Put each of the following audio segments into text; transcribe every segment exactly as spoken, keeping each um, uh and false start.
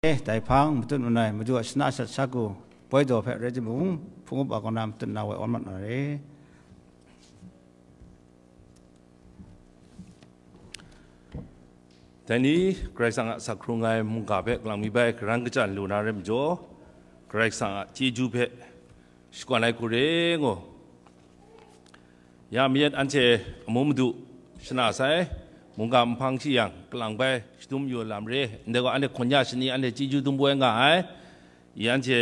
E, dai hpang matut manoi, madu a shana shat sha ku, poi daw hpe rai timung, hpung up a kaw na matut na woi awn mat na re. Dai ni, Karai Kasang a asak hkrung ai mungga hpe kalang mi bai karan kachyan lu na rai majaw, Karai Kasang a chyeju hpe shakawn ai hku re ngu. Ya mayat anhte amu madu shana sai, mungga nhpang shi yang, kalang bai shadum yu lam re, ndai gaw anhte hkawn ya shani, anhte chyeju dum woi nga ai. I anhte,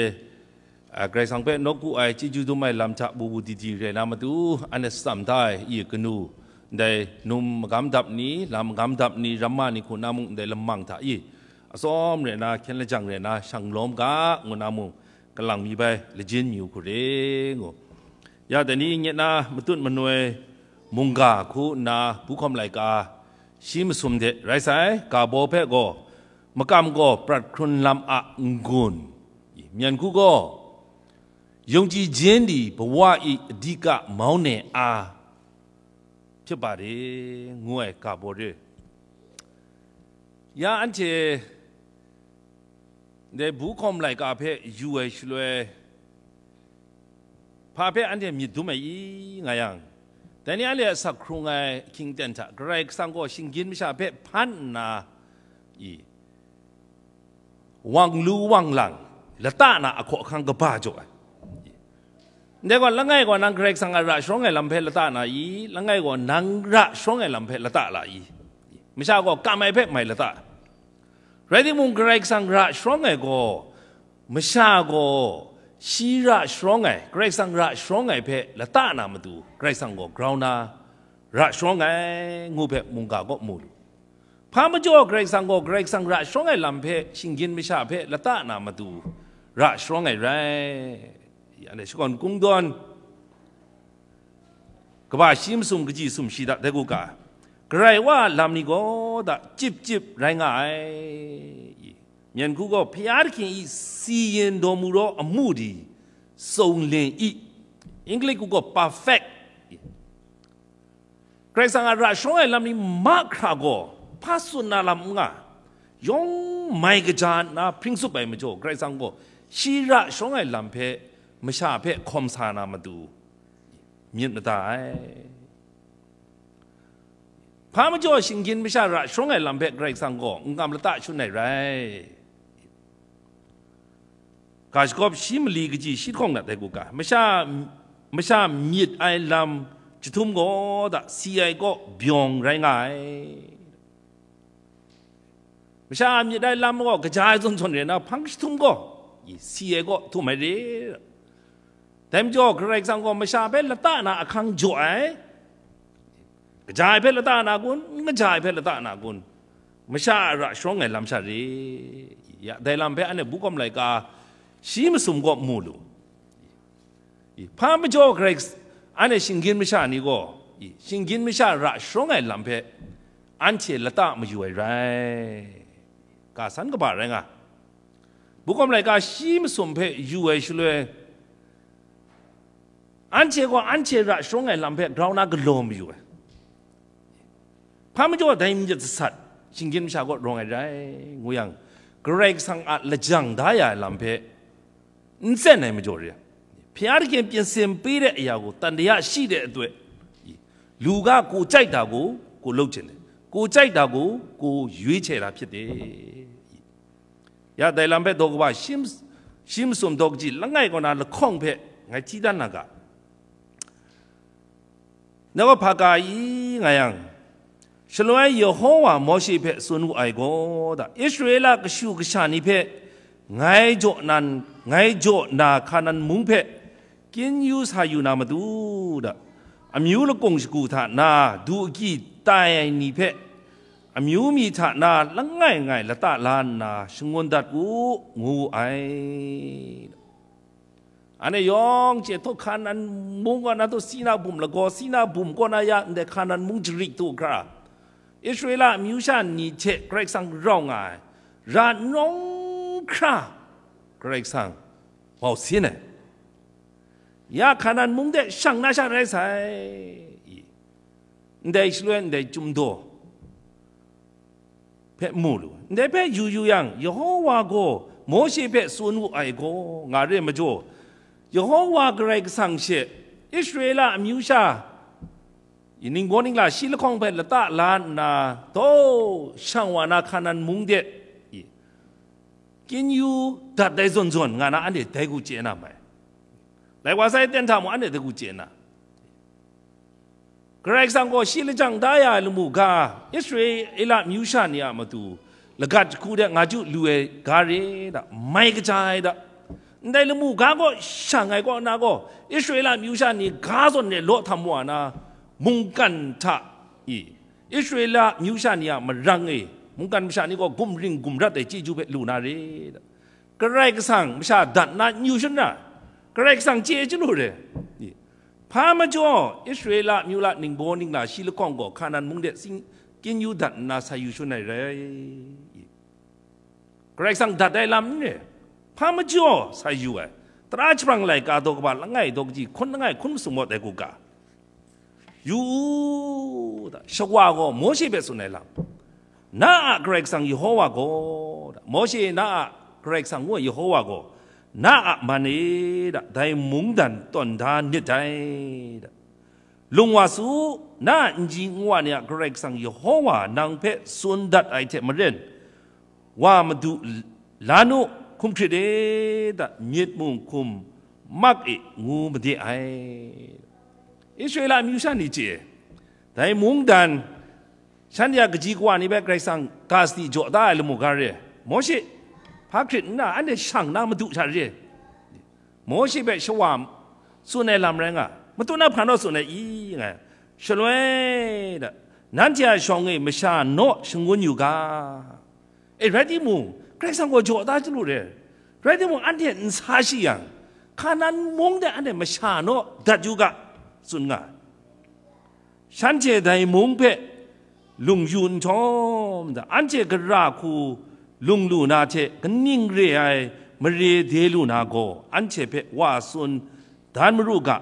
a, Karai Kasang hpe nawku ai chyeju dum ai lam hta bu bu di di rai na matu, anhte tsam da ai i kanu, ndai num magam dap ni, lam magam dap ni, ramma ni hku na mung ndai lamang hta i, atsawm rai na, hkyen lajang rai na, shang lawm ga, ngu na mung, kalang mi bai lajin mi u hku re ngu. Ya dai ni nye na matut manoi mungga hku nna buhkawm laika shi masum de rai sai, ga baw hpe gaw makam gaw prat hkrun lam a n-gun, myen hku gaw yungji jin di bawa i adika mau ne a hpyi ba de ngu ai ga baw re. Ya anhte ndai buhkawm laika hpe yu ai shaloi, hpa hpe anhte myit dum ai i nga yang, dai ni anhte a asak hkrung ai ahkying aten hta Karai Kasang gaw shinggyim masha hpe hpan nna, i, wang lu wang lang, lata na ahkaw ahkang kaba jaw ai. Ndai gaw, langai gaw nang Karai Kasang a ra sharawng ai lam hpe lata na i? Langai gaw nang ra sharawng ai lam hpe lata la i? Masha gaw kam ai hpe mai lata. Rai timung, Karai Kasang ra sharawng ai gaw, masha gaw shi ra sharawng ai, Karai Kasang ra sharawng ai hpe lata na matu, Karai Kasang gaw grau na ra sharawng ai, ngu hpe mungga kaw mu lu. Hpa majaw Karai Kasang gaw Karai Kasang ra sharawng ai lam hpe shinggyim masha hpe lata na matu ra sharawng ai rai. Anhte shakawn kungdawn kaba shi masum kaji sumshi da, dai kuga, Karai wa a lam ni gaw da chyip chyip rai nga ai. Myen hku gaw, Hpya Dakin i si yin daw mu raw amu di, tsawng len i, English hku gaw perfect. Karai Kasang a ra sharawng ai lam ni mahkra gaw, hpa tsun na lam n nga, yawng mai kaja nna hpring tsup ai majaw, Karai Kasang gaw shi ra sharawng ai lam hpe masha hpe hkawm sa na matu myit mada ai. Hpa majaw shinggyim masha ra sharawng ai lam hpe Karai Kasang gaw n kam lata shun ai rai. Ga shagawp shi mali kaji shi hkawng na dai kuga, masha, masha myit ai lam jahtum gaw da, si ai kaw byawng rai nga ai. Masha a myit ai lam gaw kaja ai zawn zawn re na, hpang jahtum gaw, i, si ai kaw htum ai re. Dai majaw, Karai Kasang gaw masha hpe lata na ahkang jaw ai, kaja ai hpe lata na kun, n kaja ai hpe lata na kun, masha a ra sharawng ai lam sha re. Ya, dai lam hpe anhte buhkawm laika shi masum kaw mu lu. I, hpa majaw Karai Kas-, anhte shinggyim masha ni gaw, i, shinggyim masha ra sharawng ai lam hpe anhte lata mayu ai rai. Ga san kaba rai nga. Buhkawm laika shi masum hpe yu ai shaloi, anhte gaw anhte ra sharawng ai lam hpe grau na galaw mayu ai. Hpa majaw dai myit sat, shinggyim masha kaw rawng ai rai, ngu yang, Karai Kasang a lajang da ya ai lam hpe n tsen ai majaw re, Hpya Dakin ပြင်ဆင်ပေးတဲ့အရာကို သံသယရှိတဲ့အတွက် လူကကိုယ်ကြိုက်တာကို ကိုယ်လုပ်ချင်တယ်။ ကိုယ်ကြိုက်တာကို ကိုယ်ရွေးချယ်တာဖြစ်တယ်။ Ya, dai lam hpe daw kaba shi, shi masum daw kaji langai kaw na lahkawng hpe ngai hti dan na ga. Ngai gaw hpa ka i nga yang, shaloi Yehowa Mawshe hpe tsun wu ai gaw da, Israela kashu kasha ni hpe ngai jaw nan, ngai jaw na Hkanan mung hpe kyin yu sa yu na matu da, amyu lakung shagu hta na du agyi tai ai ni hpe, amyu mi hta na langai ngai lata la nna shangun dat u, ngu wu ai. Anhte yawng chye htaw Hkanan mung kaw na htaw Sina bum lagaw, Sina bum kaw na ya ndai Hkanan mung jarik du hkra, Israela amyu sha ni hte Karai Kasang rau nga ai, ra nawng hkra Karai Kasang mau sin ai. Ya Hkanan mung de shang na sha rai sai. Ndai shaloi ndai chyum daw, hpe mu lu. Ndai hpe yu yu yang, Yehowa gaw Mawshe hpe tsun wu ai gaw, nga re majaw, Yehowa Karai Kasang she Israela amyu sha, i ningbaw ningla shi lahkawng hpe lata la nna, daw shang wa na Hkanan mung de, i, kyin yu dat dai zawn zawn nga na, anhte dai hku chye na mai. Lai wa sai ten hta mung, anhte dai hku chye na. Karai Kasang gaw shi lajang da ya ai lamu ga, Israela amyu sha ni a matu, lagat jahku de nga ju lu ai ga re da, mai kaja ai da. Ndai lamu ga gaw shang ai kaw na gaw, Israela amyu sha ni ga zawn de law htam wa na, mungkan hta i, Israela amyu sha ni a marang e, mungkan masha ni gaw gumring gumrat ai chyeju hpe lu na re da. Karai Kasang masha dat na n yu shun ra, Karai Kasang chye chyalu re. Hpa majaw, Israela amyu la ningbaw ningla shi lahkawng gaw Hkanan mung de sing kyin yu dat nna sa yu shun ai rai. Karai Kasang dat ai lam n re, hpa majaw sa yu ai. Tara jahprang laika daw kaba langai daw kaji hkun langai hkun masum mawt ai kuga, yu u, da, shawa gaw Mawshe hpe tsun ai lam, na a Karai Kasang Yehowa gaw, da, Mawshe na a Karai Kasang ngu ai Yehowa gaw, na a man e, da, dai mungdan tawn da nit dai, da. Lung wa su, na a nji nwa ni a Karai Kasang Yehowa nang hpe tsun dat ai hte maren, wa madu la nu, hkum hkrit e, da, myit mung hkum mak e, ngu made ai. Israela amyu sha ni chye, dai mungdan, shanhte a kaji kawa ni hpe Karai Kasang ga sadi jaw da ai lamu ga re, Mawshe hpa hkrit nna, anhte shang na madu sha re, Mawshe hpe shawa tsun ai lam rai nga, matut na hpa naw tsun ai i nga, shaloi da, nanhte a shawng e masha naw shangun yu ga. E, rai timung, Karai Kasang gaw jaw da chyalu re. Rai timung, anhte n sa shi yang, Hkanan mung de anhte masha naw dat yu ga, tsun nga. Shanhte dai mung hpe lung yu nhtawm, da, anhte gara hku lung lu na hte kaning re ai mare de lu na gaw, anhte hpe wa tsun dan maru ga,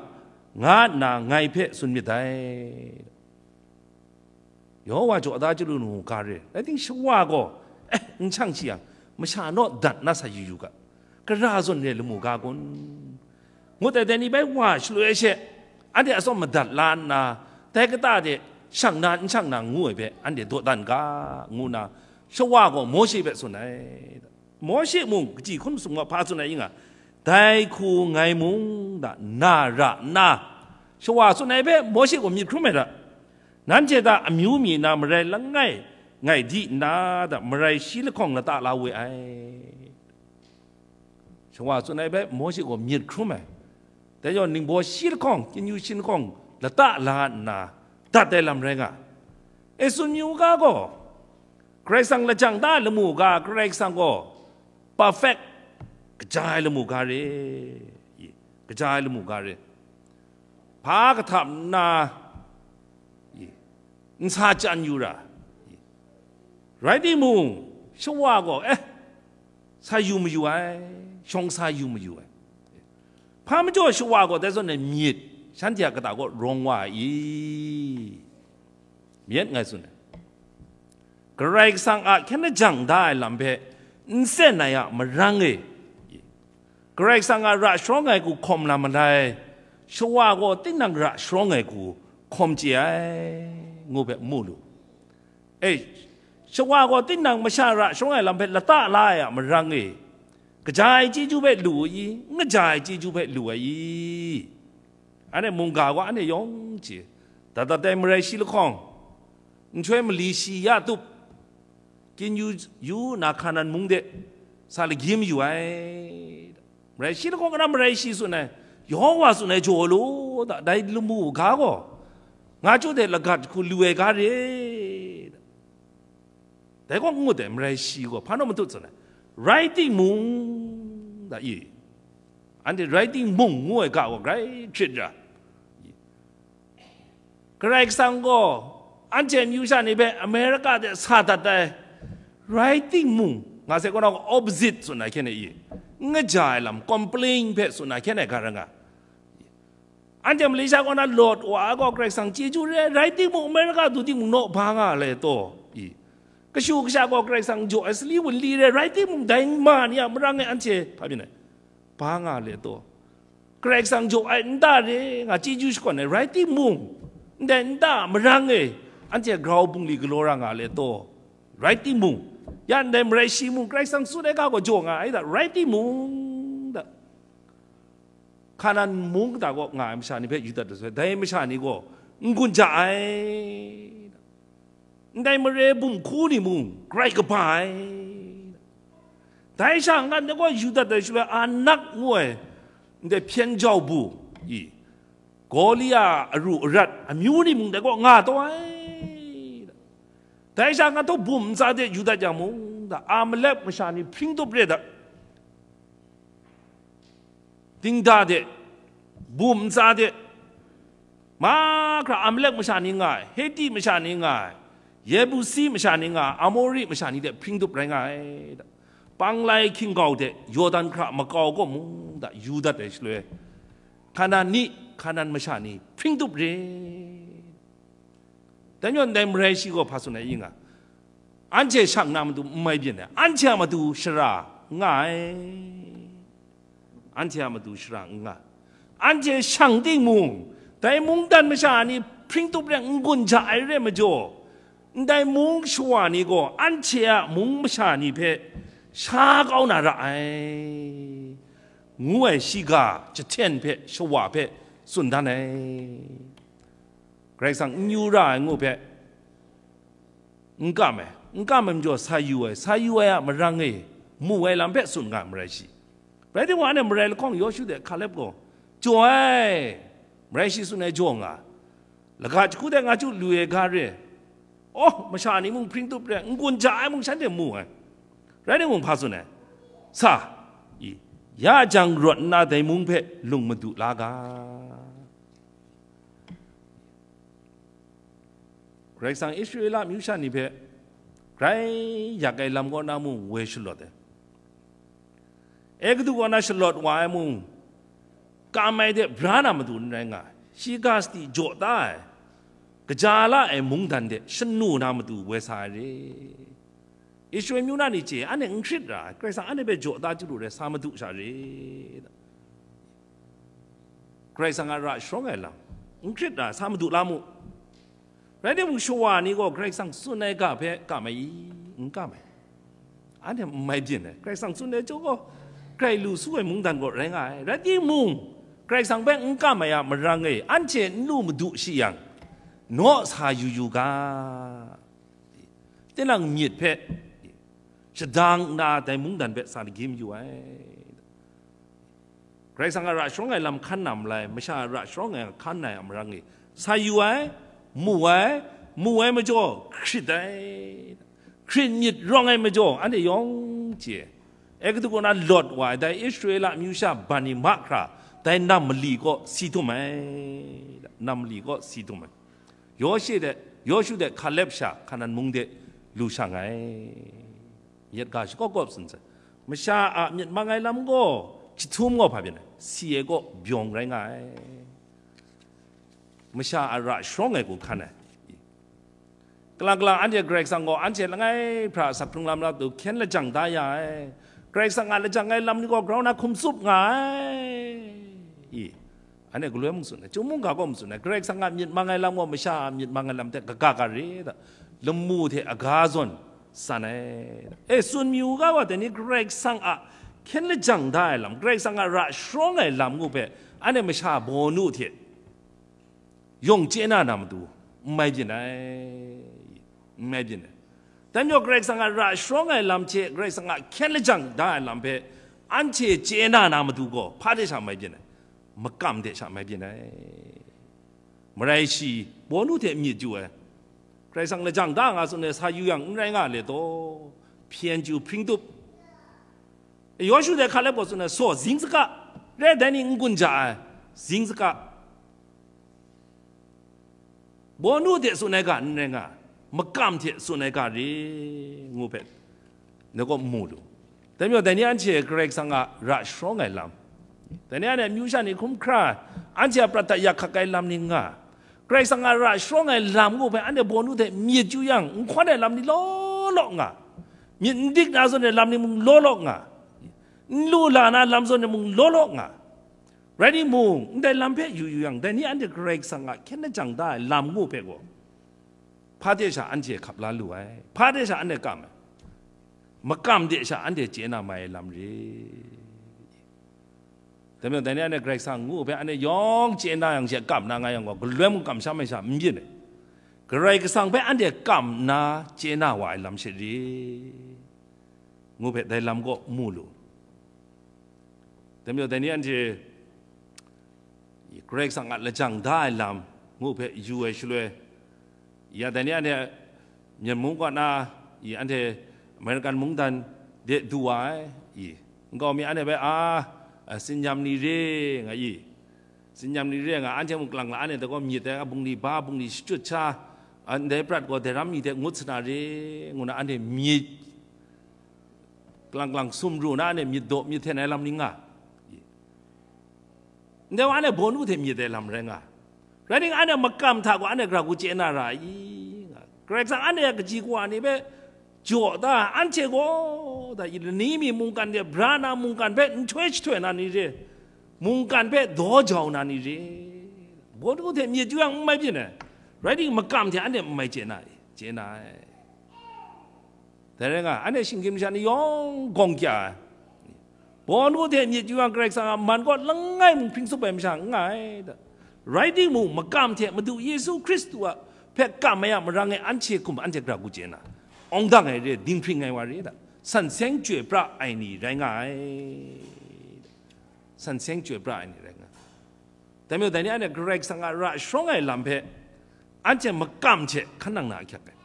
nga nna ngai hpe tsun myit dai. Yehowa jaw da chyalu nu ga re, rai ting, shawa gaw, eh, n shang shi yang, masha naw dat na sa yu yu ga, gara zawn re lamu ga kun? Ngut ai dai ni bai wa shaloi she, anhte atsawm madat la nna, dai kata de shang na n shang na ngu ai hpe anhte dawdan ga, ngu nna shawa gaw Mawshe hpe tsun ai. Mawshe mung kaji hkun masum gaw hpa tsun ai i nga, dai hku ngai mung da na ra nna, shawa tsun ai hpe Mawshe gaw myit hkrum ai da, nanhte hta amyu mi na marai langai ngai di nna da, marai shi lahkawng lata la we ai. Shawa tsun ai hpe Mawshe gaw myit hkrum ai. Dai yawng ningbaw shi lahkawng, kyin yu shi lahkawng lata la nna, dat ai lam rai nga. E, tsun yu ga gaw, Karai Kasang lajang da ai lamu ga, Karai Kasang gaw perfect, kaja ai lamu ga re, i, kaja ai lamu ga re. Hpa kahtap nna, i, n sa chyan yu ra, i, rai timung, shawa gaw, eh, sa yu mayu ai, shawng sa yu mayu ai. Hpa majaw shawa gaw dai zawn ai myit, shanhte a kata kaw rawng wa ai i? Myit ngai tsun ai. Karai Kasang a hkyen lajang da ai lam hpe n sen ai a marang e, Karai Kasang a ra sharawng ai hku hkawm na malai, shawa gaw tinang ra sharawng ai hku hkawm chye ai, ngu hpe mu lu. E, shawa gaw tinang masha ra sharawng ai lam hpe lata la ai a marang e, kaja ai chyeju hpe lu ai i? N kaja ai chyeju hpe lu ai i? Anhte mungga gaw anhte yawng chye, dat dat ai marai shi lahkawng, nhtoi mali shi ya tup, kyin yu, yu na Hkanan mung de sa lagyi mayu ai. Marai shi lahkawng kana marai shi tsun ai, Yehowa tsun ai jaw law, da, dai lamu ga gaw, nga chyu de lagat hku lu ai ga re, da. Dai gaw n ngut ai, marai shi gaw hpa naw matut tsun ai, rai timung, da, i, anhte rai timung ngu ai ga gaw grai hkrit ra. Karai Kasang gaw anhte amyu sha ni hpe America de sa dat ai, rai timung, nga sai kaw na gaw opposite tsun ai hkyen e i? N kaja ai lam, complain hpe tsun ai hkyen e ga ra nga. Anhte Malaysia kaw na lawt wa ai gaw Karai Kasang chyeju re ai, rai timung, America du timung naw ba nga le taw i? Kashu kasha gaw Karai Kasang jaw ai sali wunli re rai timung, dai ma ni a marang e anhte hpa byin ai, ba nga le taw? Karai Kasang jaw ai nta re nga chyeju shakawn ai rai timung, ndai nta a marang e anhte grau bungli galaw ra nga le taw? Rai timung, ya ndai marai shi mung Karai Kasang tsun ai ga gaw jaw nga ai da, rai timung da. Hkanan mung kata kaw nga ai masha ni hpe yu dat ai shaloi, dai masha ni gaw n-gun ja ai. Ndai mare bum hku ni mung grai kaba ai. Dai sha ngan de gaw yu dat ai shaloi, Anak ngu ai ndai hpyen jau bu i, Gawlia aru arat amyu ni mung dai gaw nga taw ai. Dai sha nga taw bum ntsa de yu dat yang mung da, Amalek masha ni hpring tup re dat. Dingda de, bum ntsa de, mahkra Amalek masha ni nga ai, Heti masha ni nga ai, Yebusi masha ni nga ai, Amori masha ni de hpring tup rai nga ai. Panglai hkinggau de Yawdan hkra makau kaw mung da yu dat ai shaloi, Hkanan ni, Hkanan masha ni hpring tup re. Dan yawn dai marai shi gaw hpa tsun ai i nga, anhte shang na matu n mai byin ai, anhte a matu shara n nga ai. Anhte a matu shara n nga. Anhte shang timung, dai mungdan masha ni hpring tup re n-gun ja ai re majaw, ndai mung shawa ni gaw anhte a mung masha ni hpe sha kau na ra ai, ngu ai shiga jahten hpe shawa hpe tsun dan ai. Karai Kasang n yu ra ai ngu hpe n kam ai, n kam ai majaw sa yu ai, sa yu ai a marang e mu ai lam hpe tsun nga ai marai shi. Rai timung, anhte marai lahkawng Yawshu de Hkalep gaw jaw ai, marai shi tsun ai jaw nga, laga jahku de nga chyu lu ai ga re, oh, masha ni mung hpring tup re, n-gun ja ai mung shanhte mu ai. Rai timung, hpa tsun ai? Sa, i, ya jang rawt nna dai mung hpe lung madu la ga. Karai Kasang Israela amyu sha ni hpe grai yak ai lam kaw na mung woi shalawt ai. Egutu kaw na shalawt wa ai mung, kam ai de bra na matu n rai nga, shiga sadi jaw da ai, kaja la ai mungdan de shanu na matu woi sa ai re. Israel amyu na ni chye, anhte n hkrit ra ai, Karai Kasang anhte hpe jaw da chyalu re, sa madu sha re. Karai Kasang a ra sharawng ai lam, n hkrit ra, sa madu la mu. Rai timung, shawa ni gaw Karai Kasang tsun ai ga hpe kam ai i? N kam ai. Anhte n mai byin ai. Karai Kasang tsun ai jaw gaw, grai lu su ai mungdan gaw rai nga ai. Rai timung, Karai Kasang hpe n kam ai a marang e, anhte n lu madu shi yang, naw sa yu yu ga. Tinang myit hpe shadang nna dai mungdan hpe sa lagim yu ai. Karai Kasang a ra sharawng ai lam hkan na malai, masha a ra sharawng ai hkan na ai a marang e, sa yu ai, mu ai, mu ai majaw hkrit ai, hkrit myit rawng ai majaw anhte yawng chye. Egutu kaw na lawt wa ai dai Israela amyu sha ban ni mahkra, dai nam mali kaw si dum ai, nam mali kaw si dum ai. Yawshe de, Yawshu de Hkalep sha Hkanan mung de lu shang ai. Yet ga shakawp kawp tsun sai. Masha a myit mang ai lam gaw jahtum gaw hpa byin ai, si ai kaw byawng rai nga ai. Masha a ra sharawng ai hku hkan ai. Kalang kalang anhte Karai Kasang gaw anhte langai hpra asak hkrung lam la tu hkyen lajang da ya ai. Karai Kasang a lajang ai lam ni gaw grau na hkum tsup nga ai. I, anhte galoi mung tsun ai, Chyum mungga gaw mung tsun ai, Karai Kasang a myit mang ai lam gaw masha a myit mang ai lam hte kaga ga re da, lamu hte aga zawn san ai da. E, tsun mayu ga wa, dai ni Karai Kasang a hkyen lajang da ai lam, Karai Kasang a ra sharawng ai lam ngu hpe, anhte masha bawnu hte yawng chye na na matu n mai byin ai, n mai byin ai. Dan majaw Karai Kasang a ra sharawng ai lam hte Karai Kasang a hkyen lajang da ai lam hpe anhte chye na na matu gaw, hpa de sha mai byin ai? Makam de sha mai byin ai. Marai shi, bawnu hte myit yu ai. Karai Kasang lajang da nga tsun ai sa yu yang n rai nga le taw, hpyen chyu hpring tup. Yawshu dai Hkalep gaw tsun ai, saw, zing saga, re ai dai ni n-gun ja ai, zing saga. Bawnu hte tsun ai ga n rai nga, makam hte tsun ai ga re, ngu hpe, na gaw mu lu. Dai majaw, dai ni anhte Karai Kasang a ra sharawng ai lam, dai ni anhte amyu sha ni hkrum hkra, anhte a prat hta yak hkak ai lam ni nga, Karai Kasang a ra sharawng ai lam ngu hpe, anhte bawnu hte myit yu yang, n hkawn ai lam ni law, law nga, myit n dik na zawn ai lam ni mung law law nga, n lu la na lam zawn ni mung law law nga. Rai timung, ndai lam hpe yu yu yang, dai ni anhte Karai Kasang a hkyen lajang da ai lam ngu hpe gaw, hpa de sha anhte hkap la lu ai, hpa de sha anhte kam ai, makam de sha anhte chye na mai ai lam re. Dai majaw, dai ni anhte Karai Kasang ngu hpe anhte yawng chye na yang she kam na nga yang gaw, galoi mung kamsham ai sha n byin ai. Karai Kasang hpe anhte kam na chye na wa ai lam she re, ngu hpe dai lam kaw mu lu. Dai majaw, dai ni anhte Karai Kasang a lajang da ai lam ngu hpe yu ai shaloi, ya dai ni anhte Myen mung kaw na, i, anhte American mungdan de du wa ai, i, nkau mi anhte hpe, a, a, tsin-yam ni re nga, i, tsin-yam ni re nga, anhte mung kalang la anhte gaw myit ai, a, bungli ba, bungli shachyut sha, a, ndai prat gaw dai ram mi hte ngut sa na re, ngu na anhte myit, kalang kalang sumru na anhte myit daw myit hten ai lam ni nga, i. Ndai wa anhte bawn hte myit ai lam rai nga. Rai nna, anhte makam hta gaw anhte gara hku chye na ra i? Nga. Karai Kasang anhte a kaji kawa ni hpe jaw da, anhte gaw da, i lani mi mungkan de bra na mungkan hpe nhtoi jahtoi na ni re, mungkan hpe daw jau na ni re, bawn hte myit yu yang n mai byin ai. Rai timung, makam hte anhte n mai chye na, chye na ai. Dai rai nga, anhte shinggyim masha ni yawng gawng kya ai. Bawn hte myit yu yang Karai Kasang a man kaw langai mung hpring tsup ai masha n nga ai. Rai timung, makam hte Madu Yesu Hkristu a hpe kam ai a marang e anhte hkum anhte gara hku chye na, awng dang ai re, dinghpring ai wa re da, san seng chyoi pra ai ni rai nga ai. San seng chyoi pra ai ni rai nga ai. Dai majaw, dai ni anhte Karai Kasang a ra sharawng ai lam hpe anhte makam hte hkan nang na ahkyak ai.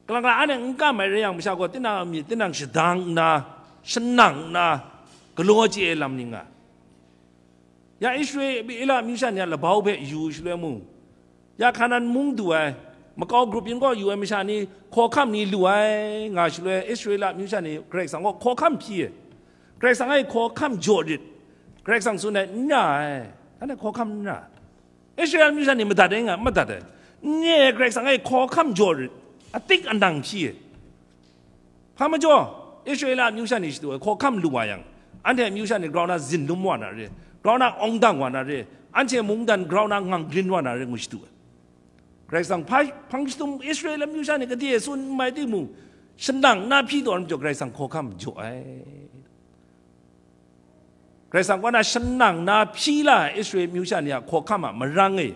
Kalang kalang anhte n kam ai rai yang, masha gaw tinang a myit, tinang shadang nna, shanang nna, galaw chye ai lam ni nga. Ya Israela amyu sha ni a labau hpe yu shaloi mung, ya Hkanan mung du ai, makau grup yin kaw yu ai masha ni hkawhkam ni lu ai nga shaloi, Israela amyu sha ni Karai Kasang kaw hkawhkam hpyi ai. Karai Kasang e hkawhkam jaw rit, Karai Kasang tsun ai n ra ai, anhte hkawhkam n ra ai. Israela amyu sha ni madat ai nga, madat ai. Nye Karai Kasang e hkawhkam jaw rit, atik anang hpyi ai. Hpa majaw, Israela amyu sha ni shadu ai hkawhkam lu wa yang, anhte amyu sha ni grau na zin lum wa na re, grau na awng dang wa na re, anhte mungdan grau na ngang grin wa na re ngu shadu ai. Karai Kasang hpa, hpang shadum Israela amyu sha ni gade tsun n mai timung, shanang na hpyi taw ai majaw Karai Kasang hkawhkam jaw ai. Karai Kasang kaw na shanang na hpyi la ai Israela amyu sha ni a hkawhkam a marang e,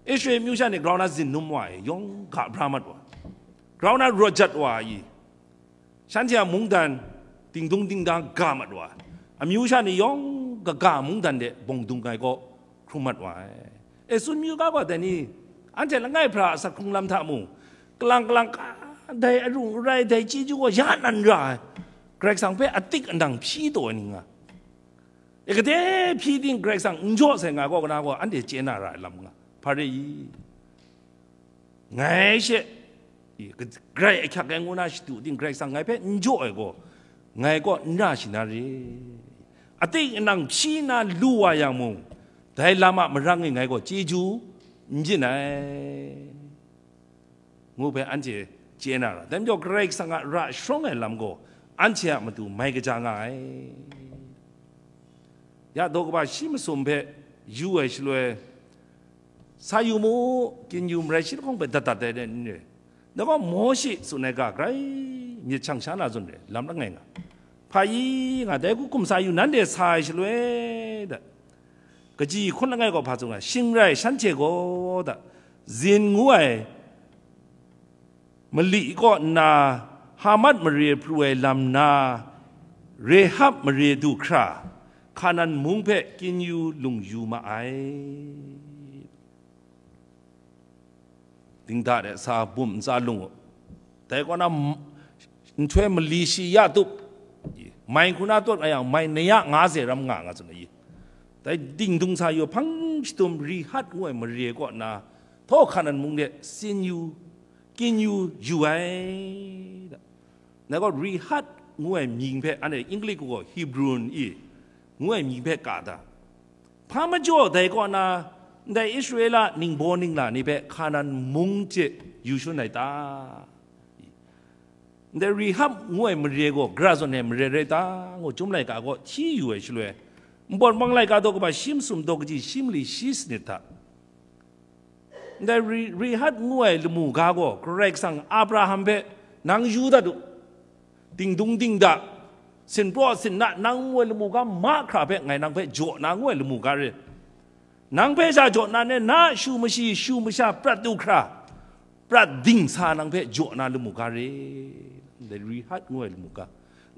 Israela amyu sha ni grau na zin lum wa ai, yawng ga bra mat wa, grau na rawt jat wa ai, shanhte a mungdan dingdung dingda ga mat wa ai, amyu sha ni yawng kaga mungdan de bawng dung ai kaw hkrum mat wa ai. E, tsun mayu ga gaw, dai ni, anhte langai hpra a asak hkrung lam hta mung, kalang kalang ka, dai aru arai, dai chyeju gaw ya nan ra ai, Karai Kasang hpe atik anang hpyi taw ai ni nga. E, gade hpyi ting Karai Kasang n jaw sai nga gaw, kana gaw anhte chye na ra ai lam nga. Hpa re i? Ngai she, i, grai ahkyak ai ngu na shadu ting Karai Kasang ngai hpe n jaw ai gaw, ngai kaw n ra shi na re. Atik anang hpyi na lu wa yang mung, dai lam a marang e ngai gaw chyeju n byin ai, ngu hpe anhte chye na ra. Dai majaw Karai Kasang a ra sharawng ai lam gaw, anhte a matu mai kaja nga ai. Ya daw kaba shi masum hpe yu ai shaloi, sa yu mu, kyin yu marai shi lahkawng hpe dat dat ai n re. Dai gaw Mawshe tsun ai ga grai myit shang sha na zawn re, lam langai nga. Hpa i nga, dai hku hkum sa yu nanhte sa ai shaloi, da, kaji hkun langai gaw hpa tsun nga, shing rai shanhte gaw, da, zin ngu ai mali kaw nna, Hamat mare pru ai lam na, Rehab mare du hkra, Hkanan mung hpe kyin yu lung yu ma ai. Dingda de sa bum ntsa lung u. Dai kaw na m-, nhtoi mali shi ya tup, mai hku na tawt nga yang, mai naya nga ze ram nga nga tsun ai. Dai dingdung sa yu hpang shadum Rehab ngu ai mare kaw na, htaw Hkanan mung de sin yu, kyin yu yu ai. Dai gaw Rehab ngu ai mying hpe, anhte English gaw Hebron i ngu ai mying hpe ka da. Hpa majaw dai kaw na, ndai Israela ningbaw ningla ni hpe Hkanan mung hte yu shun ai ta? Ndai Rehab ngu ai mare gaw gara zawn ai mare rai ta? Ngu Chyum laika gaw hti yu ai shaloi, npawt mang laika daw kaba shi masum daw kaji shi mali shi sanit hta, ndai Re- Rehab ngu ai lamu ga gaw Karai Kasang Abraham hpe, "Nang yu dat u, dingdung dingda, sinpraw sinna nang ngu ai lamu ga mahkra hpe ngai nang hpe jaw na ngu ai lamu ga re. Nang hpe sha jaw na ne, na a shu mashi, shu masha prat du hkra, prat ding sa nang hpe jaw na lamu ga re." Ndai Rehab ngu ai lamu ga.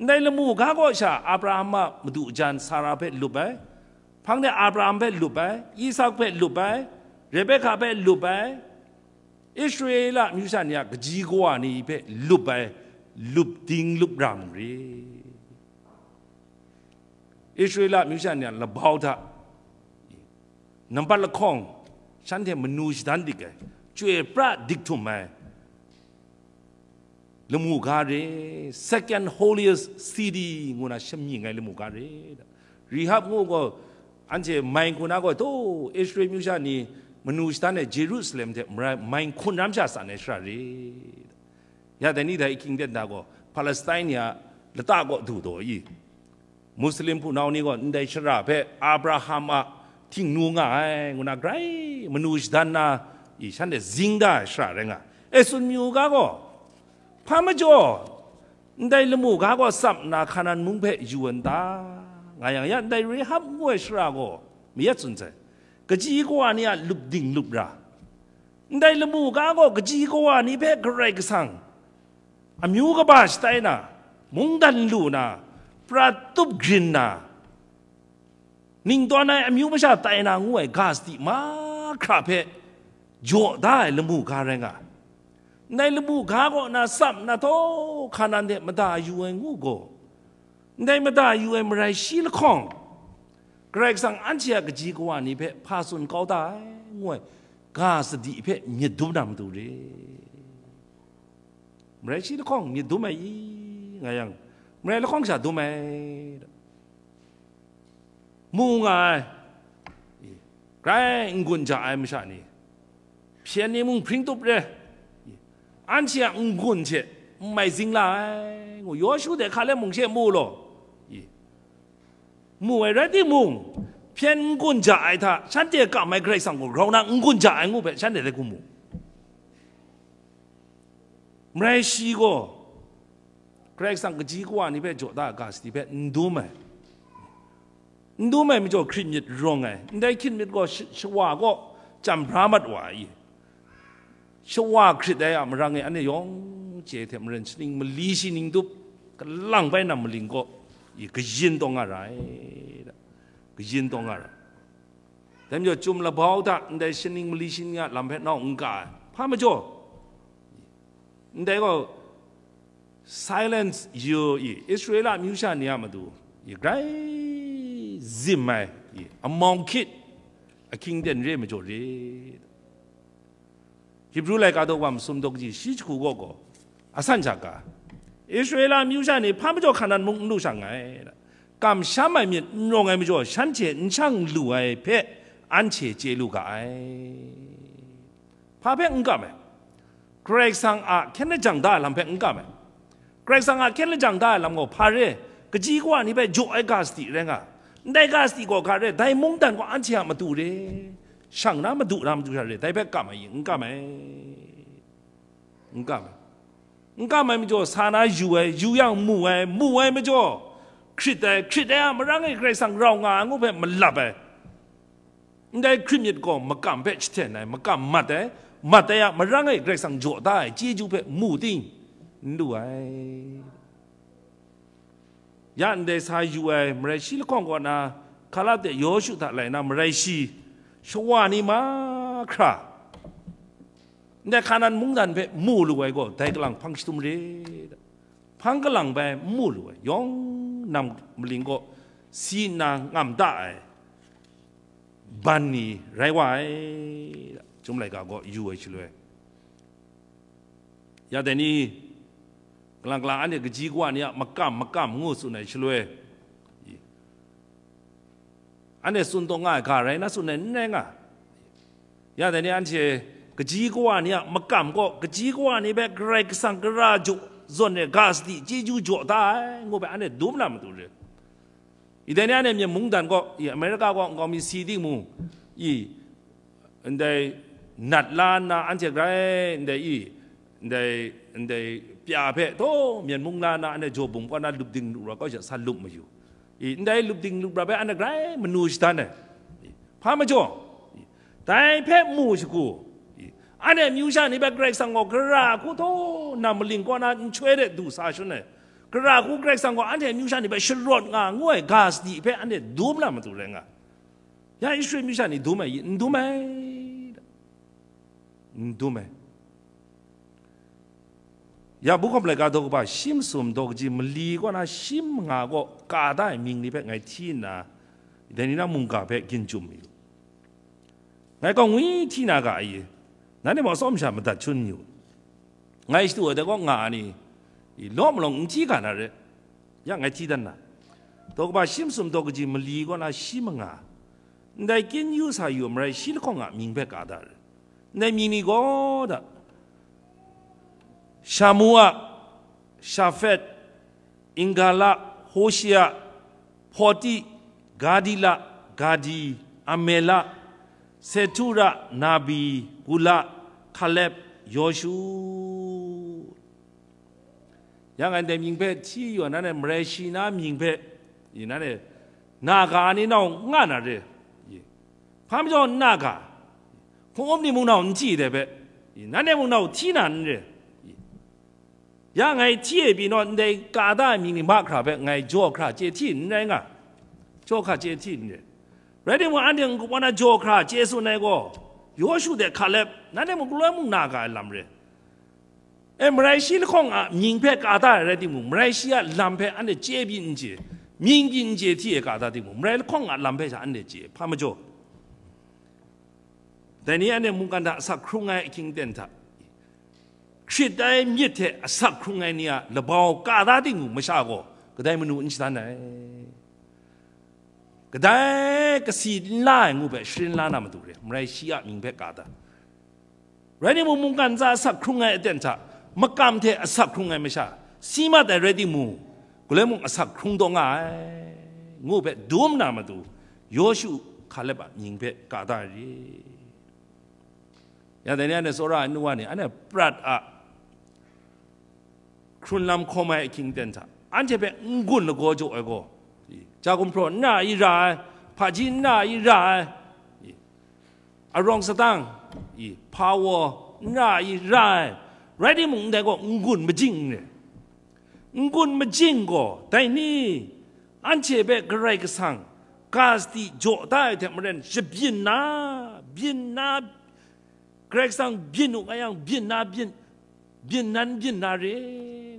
Ndai lamu ga gaw sha Abraham a madu jan Sara hpe lup ai, hpang de Abraham hpe lup ai, Isak hpe lup ai, Rebeka hpe lup ai, Israela amyu sha ni a kaji kawa ni hpe lup ai, lup ding lup ra mu re. Israela amyu sha ni a labau hta nampat lahkawng shanhte manu shadan dik ai, chyoi pra dik htum ai lamu ga re, second holiest city ngu na shamying ai lamu ga re. Rehab ngu gaw, anhte mai hkun na gaw, to, Israel myu sha ni manu shadan ai Jerusalem hte marai mai hkun ram sha san ai shara re. Ya dai ni dai ahkying ten da gaw, Palestine ni a lata kaw du taw i, Muslim hpunau ni gaw ndai shara hpe Abraham a htingnu nga ai, ngu na grai manu shadan na i, shanhte zing da ai shara rai nga ai. E tsun mayu ga gaw, hpa majaw, ndai lamu ga gaw tsap nna Hkanan mung hpe yu ai n ta? Nga yang, ya ndai Rehab ngu ai shara gaw mayat tsun sai, kaji kawa ni a lup ding lup ra, ndai lamu ga gaw kaji kawa ni hpe Karai Kasang amyu kaba shatai na, mungdan lu na, pra tup grin na, ningtawn ai amyu masha tai na ngu ai ga sadi mahkra hpe jaw da ai lamu ga rai nga ai. Ndai lamu ga kaw na tsap na taw, Hkanan de mada yu ai ngu gaw, ndai mada yu ai marai shi lahkawng, Karai Kasang anhte a kaji kawa ni hpe hpa tsun kau da ai, ngu ai ga sadi hpe myit dum na matu re. Marai shi lahkawng myit dum ai i, nga yang, marai lahkawng sha dum ai. Mu nga ai, grai n-gun ja ai masha ni, hpyen ni mung hpring tup re, anhte a n-gun hte n mai zing la ai, ngu Yawshu de hka let mung she mu law, mu ai rai timung, hpyen n-gun ja ai hta shanhte kam ai Karai Kasang gaw grau na n-gun ja ai ngu hpe shanhte de hku mu. Marai shi gaw Karai Kasang kaji kawa ni hpe jaw da ga sadi hpe n dum ai. N dum ai majaw hkrit myit rawng ai. Ndai hkrit myit gaw sh- shawa kaw chyam bra mat wa ai. Shawa hkrit ai a marang e anhte yawng chye hte maren shaning mali shi ning tup, kalang bai na maling kaw i kayin taw nga ra ai. Kayin taw nga ra. Dai majaw, Chyum labau hta ndai shaning mali shi ning a lam hpe nau n ka ai. Hpa majaw, ndai gaw silence yu i, Israela amyu sha ni a matu i grai zim ai i, amau hkyit ahkying ten re majaw re. Hibru laika daw wa masum daw kaji shi jahku gaw gaw, asan sha ga, Israela amyu sha ni hpa majaw Hkanan mung n lu shang ai, kamsham ai myit n rawng ai majaw, shanhte n shang lu ai hpe anhte chye lu ga ai. Hpa hpe n kam ai? Karai Kasang a hkyen lajang da ai lam hpe n kam ai? Karai Kasang a hkyen lajang da ai lam gaw hpa re? Kaji kawa ni hpe jaw ai ga sadi rai nga, ndai ga sadi gaw hka re? Dai mungdan gaw anhte a matu re, shang na madu na matu sha re, dai hpe kam ai i? N kam ai, n kam ai. N kam ai majaw, sa na yu ai, yu yang mu ai, mu ai majaw, hkrit ai, hkrit ai a marang e Karai Kasang rau nga ai ngu hpe malap ai. Ndai hkrit myit gaw makam hpe jahten ai, makam mat ai, mat ai a marang e Karai Kasang jaw da ai chyeju hpe mu ting n lu ai. Ya ndai sa yu ai marai shi lahkawng kaw na, Kalate Yawshu hta lai na marai shi, shawa ni mahkra, ndai Hkanan mungdan hpe mu lu ai gaw, dai kalang hpang shadum re, hpang kalang bai n mu lu ai, yawng nam maling kaw si nna ngam da ai ban ni rai wa ai, Chyum laika gaw yu ai shaloi. Ya dai ni, kalang kalang anhte kaji kawa ni a makam makam ngu tsun ai shaloi, anhte tsun taw nga ai ga rai na tsun ai n rai nga. Ya dai ni anhte kaji kawa ni a makam kaw, kaji kawa ni hpe Karai Kasang gara jaw, zawn e ga sadi chyeju jaw da ai, ngu hpe anhte dum na matu re. I dai ni anhte myen mungdan gaw, i Amerika gaw nkau mi si timung, i ndai nat la nna anhte grai ndai i, ndai, ndai pya hpe taw myen mung la nna anhte jaw bum kaw na lup ding lu ra kau sha sa lup mayu. I ndai lup ding lup ra hpe anhte grai manu shadan ai. I, hpa majaw, i, dai hpe mu shagu, i, anhte amyu sha ni hpe Karai Kasang gaw gara hku taw na maling kaw na nhtoi de du sa shun ai. Gara hku Karai Kasang gaw anhte amyu sha ni hpe sharawt nga ngu ai ga sadi hpe anhte dum na matu rai nga. Ya Israel amyu sha ni dum ai, n dum ai, n dum ai. Ya bu hkawm laika daw kaba shi masum daw kaji mali kaw na shi manga kaw ka da ai mying ni hpe ngai hti nna, dai ni na mungga hpe gyin chyum mayu. Ngai kaw ngwi hti na ga ai, nanhte mung atsawm sha madat shun yu. Ngai shadu ai dai kaw nga ai ni, i law malawng n hti ga na re, ya ngai hti dan na. Daw kaba shi masum daw kaji mali kaw na shi manga, ndai kyin yu sa yu ai marai shi lahkawng a mying hpe ka da re. Ndai mying ni gaw da, Shamua, Shafet, Ingala, Hoshia, Poti, Gadila, Gadi, Amela, Setura, Nabi, Gula, Kalep, Yoshu. Yang anhte mying hpe hti yu ai, nanhte marai shi na mying hpe, i, nanhte na ga ni nau nga na re, i, hpa majaw n na ga, hpung up ni mung nau n hti dai hpe, i, nanhte mung nau hti na n re, i, ya ngai hti e pyi naw ndai ka da ai mying ni mahkra hpe ngai jaw hkra chye hti n rai nga, jaw hkra chye hti n re. Rai timung, anhte n-gup wa na jaw hkra chye tsun ai gaw, Yawshu de Hkalep, nanhte mung galoi mung na ga ai lam re. E, marai shi lahkawng a mying hpe ka da ai rai timung, marai shi a lam hpe anhte chye byin n chye, mying byin n chye hti e ka da timung, marai lahkawng a lam hpe sha anhte chye, hpa majaw. Dai ni anhte mungkan hta asak hkrung ai ahkying aten hta, hkrit ai myit hte asak hkrung ai ni a labau ka da timung, masha gaw kadai manu n shadan ai. Kadai kasi n la ai ngu hpe sharin la na matu re, marai shi a mying hpe ka da. Rai timung, mungkan ntsa asak hkrung ai aten hta, makam hte asak hkrung ai masha, si mat ai rai timung, galoi mung asak hkrung taw nga ai, ngu hpe dum na matu, Yawshu Hkalep a mying hpe ka da ai re. Ya dai ni anhte tsawra ai nu wa ni, anhte prat a hkrun lam hkawm ai ahkying aten hta, anhte hpe n-gun lagaw jaw ai gaw, ja gumhpraw n na ai ra ai, hpaji n na ai ra ai, arawng satang, i, hpawaw n ra ai ra ai, rai timung, ndai gaw n-gun majing n re. N-gun majing gaw, dai ni, anhte hpe Karai Kasang ga sadi jaw da ai hte maren, shabyin na, byin na, Karai Kasang byin u nga yang, byin na, byin, byin nan, byin na re,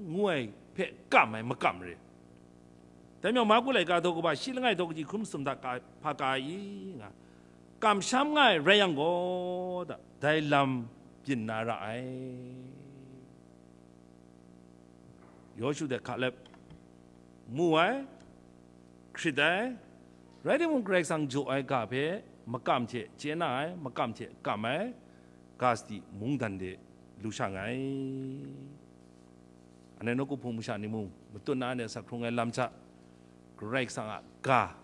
ngu ai hpe kam ai makam re. Dai majaw, Marku laika daw kaba shi langai daw kaji hkrum sum hta ka, hpa ka ai i nga, kamsham nga ai rai yang gaw, da, dai lam byin na ra ai. Yawshu de Hkalep mu ai, hkrit ai, rai timung, Karai Kasang jaw ai ga hpe makam hte chye na ai, makam hte kam ai, ga sadi mungdan de lu sha nngai. Anhte nawku hpung masha ni mung, matut na anhte asak hkrung ai lam hta, Karai Kasang a ga,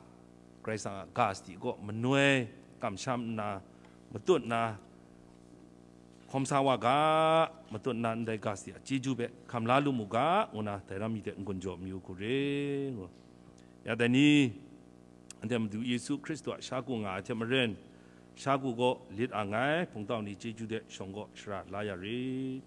Karai Kasang a ga sadi kaw manoi kamsham nna, matut na, hkawm sa wa ga, matut na ndai ga sadi a chyeju hpe hkam la lu mu ga, ngu na dai ram mi hte n-gun jaw mayu hku re, ngu. Ya dai ni, anhte Madu Yesu Hkristu a sha ku nga ai hte maren, sha ku gaw lit a ngai, hpungtau ni chyeju de shawng gaw shara la ya rit.